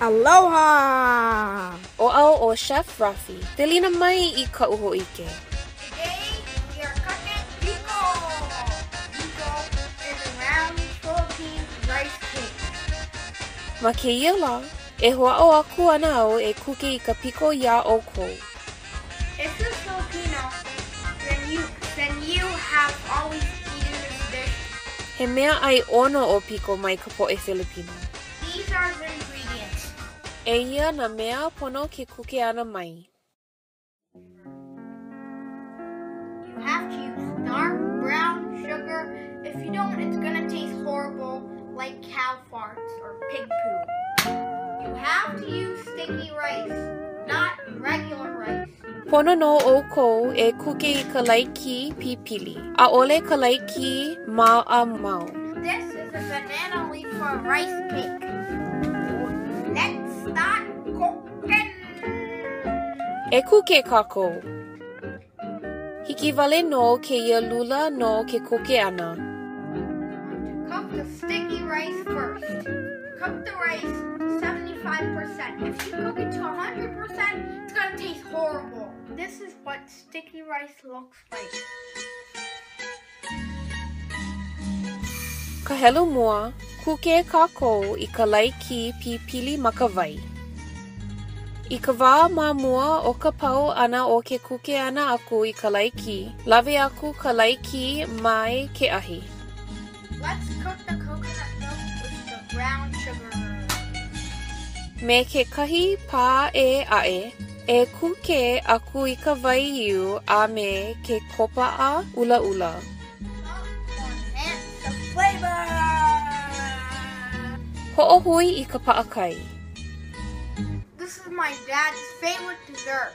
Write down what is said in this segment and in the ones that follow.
Aloha! ʻO au ʻo Chef Rafi. Pilina mai i kaʻu hōʻike. Today we are cooking piko! Piko is a round Philippine rice cake. Ma kēia lā, e hoʻāʻo aku ana au e kuke i ka piko iā ʻoukou. If you're Filipino, then you then you have always eaten this dish. He mea ʻai ʻono ʻo piko mai ka poʻe Filipino. These are the ingredients. Eia nā mea pono ke kuke ʻana mai. You have to use dark brown sugar. If you don't, it's gonna taste horrible like cow farts or pig poo. You have to use sticky rice, not regular rice. Pono nō ʻoukou e kuke i ka laikī pipili, ʻaʻole ka laikī maʻamau. This is a banana leaf for a rice cake. Let's start cooking! E kuke kākou! Hiki wale nō kēia lula no ke kuke ʻana. Cook the sticky rice first. Cook the rice to 75%. If you cook it to 100%, it's gonna taste horrible. This is what sticky rice looks like. Ka helu mua, kuke kākou i ka laikī pipili ma ka wai. I ka wā ma mua o ka pau ʻana o ke kuke ʻana aku i ka laikī, lawe aku ka laikī mai ke ahi. Let's cook the coconut milk with the brown sugar. Me kekahi pā ʻē aʻe, e kuke aku i ka waiū a me ke kōpaʻa ʻulaʻula. Salt to enhance the flavor. Hoʻohui i ka paʻakai. This is my dad's favorite dessert.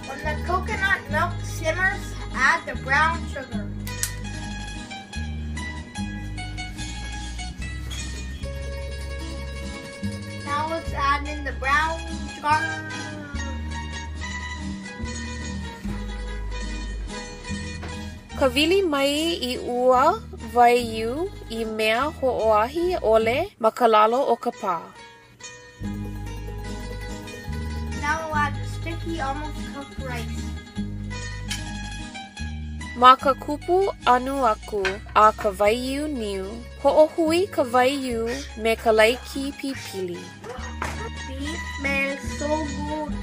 When the coconut milk simmers, add the brown sugar. Now let's add in the brown sugar. Kāwili mai i ua waiū i mea hoʻoahi ʻole ma ka lalo o ka pā. Now we'll add the sticky, almost cooked rice. Ma ka kupu anu aku a ka waiū niu, hoʻohui ka waiū me ka laikī pipili. These smells so good.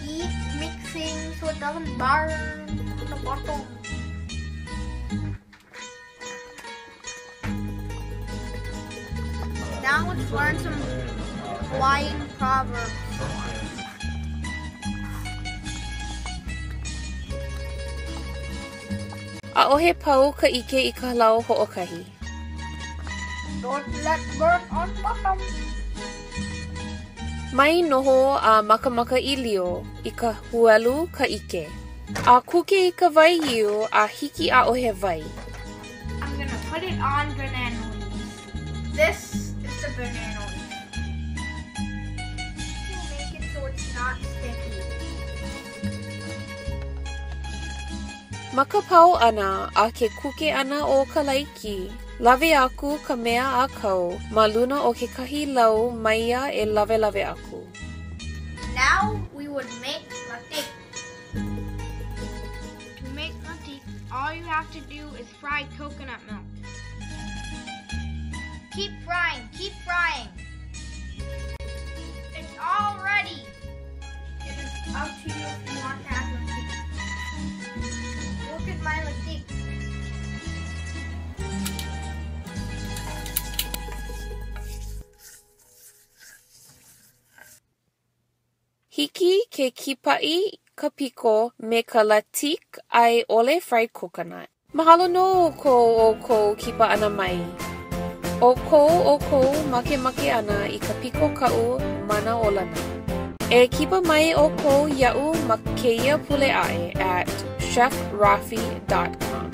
Keep mixing so it doesn't burn the bottom. Now let's learn some Hawaiian proverbs. ʻAʻohe pau ka ʻike i ka lau hoʻokahi. Don't let burn on bottom. Mai noho a makamaka ʻīlio i ka huelu ka ʻike. A kuke i ka waiū a hiki ʻaʻohe wai. I'm gonna put it on banana leaves. This is the banana leaf. We'll make it so it's not sticky. Ma ka pau ʻana a ke kuke ʻana o ka laikī, lawe aku ka mea a kau ma luna o kekahi lau maia e lawelawe aku. Now we would make latik. To make latik, all you have to do is fry coconut milk. Keep frying, keep frying. It's all ready. It is up to you if you want to add latik. Look at my latik. Hiki ke kipaʻi ka piko me ka latik a i ʻole fried coconut. Mahalo nō ko ʻoukou kipa ʻana mai. ʻO ko ʻoukou makemake ʻana i ka piko kaʻu manaʻolana. E kipa mai ʻoukou iaʻu ma kēia pule aʻe at chefrafi dot com.